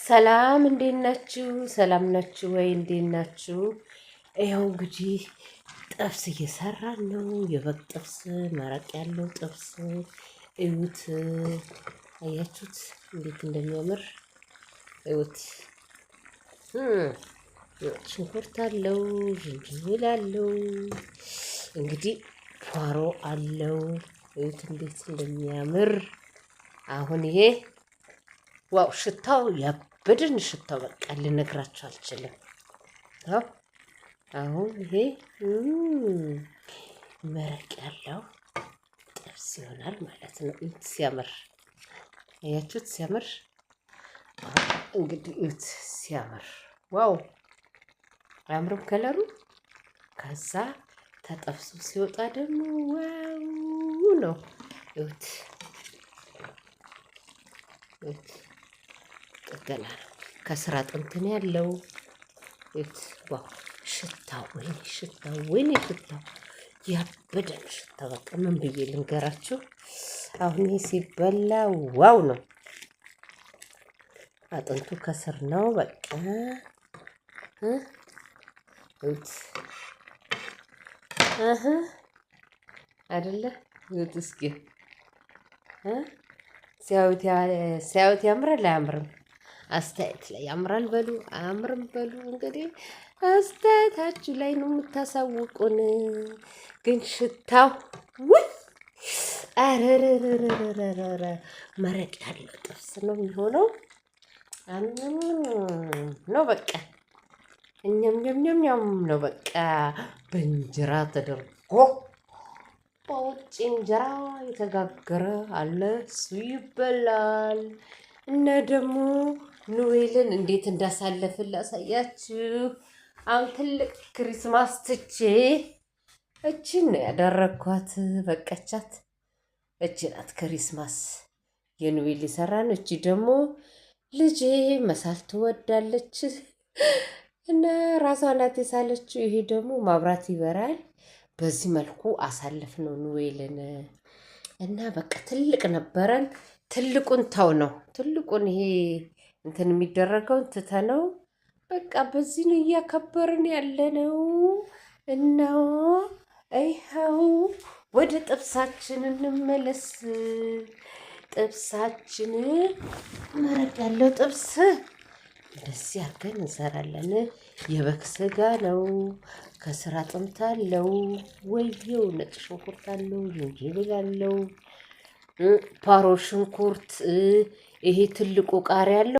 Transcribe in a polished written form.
ሰላም እንዴት ናችሁ? ሰላም ናችሁ ወይ? እንዴት ናችሁ? ይኸው እንግዲህ ጥብስ እየሰራን ነው። የበግ ጥብስ፣ መረቅ ያለው ጥብስ እዩት። አያችሁት እንዴት እንደሚያምር እዩት። ሽንኩርት አለው፣ ዝንጅብል አለው፣ እንግዲህ ፖሮ አለው። እዩት እንዴት እንደሚያምር። አሁን ይሄ wow ሽታው ያበድን ሽታው በቃ ልነግራችሁ አልችልም። አሁን ይሄ መረቅ ያለው ጥብስ ይሆናል ማለት ነው። እዩት ሲያምር፣ አያችሁት ሲያምር። እንግዲህ እዩት ሲያምር፣ wow አያምርም ከለሩ? ከዛ ተጠብሶ ሲወጣ ደግሞ wow ነው። እዩት እዩት፣ ጥገና ነው። ከስራ አጥንት ነው ያለው። እዩት wow ሽታው፣ ወይኔ ሽታው፣ ወይኔ ሽታው ያበደ ነው ሽታው። በቃ ምን ብዬ ልንገራችሁ? አሁን ይሄ ሲበላ wow ነው። አጥንቱ ከስር ነው። በቃ እዩት እህ አይደለ? እዩት እስኪ ሲያዩት ያምራል አያምርም? አስተያየት ላይ ያምራል በሉ አያምርም በሉ። እንግዲህ አስተያየታችሁ ላይ ነው የምታሳውቁን። ግን ሽታው ውይ አረረረረረረ መረቅ ያለው ጥብስ ነው የሚሆነው ነው በቃ እኛም ኛም ኛም ነው በቃ በእንጀራ ተደርጎ በውጭ እንጀራ የተጋገረ አለ፣ እሱ ይበላል። እና ደግሞ ኑዌልን እንዴት እንዳሳለፍን ላሳያችሁ። አሁን ትልቅ Christmas ትቼ እችን ነው ያደረግኳት። በቀቻት እች ናት Christmas የኑዌል የሰራን። እቺ ደግሞ ልጄ መሳል ትወዳለች እና ራሷ ናት የሳለችው። ይሄ ደግሞ ማብራት ይበራል። በዚህ መልኩ አሳልፍ ነው ኑዌልን እና በቃ ትልቅ ነበረን። ትልቁን ተው ነው ትልቁን ይሄ እንትን የሚደረገውን ትተነው በቃ በዚህ ነው እያከበርን ያለነው። እና ይኸው ወደ ጥብሳችን እንመለስ። ጥብሳችን መረቅ ያለው ጥብስ እንደዚህ አድርገን እንሰራለን። የበግ ስጋ ነው። ከስር አጥንት አለው። ወየው ነጭ ሽንኩርት አለው፣ ዝንጅብል አለው፣ ፓሮ ሽንኩርት፣ ይሄ ትልቁ ቃሪያ አለው።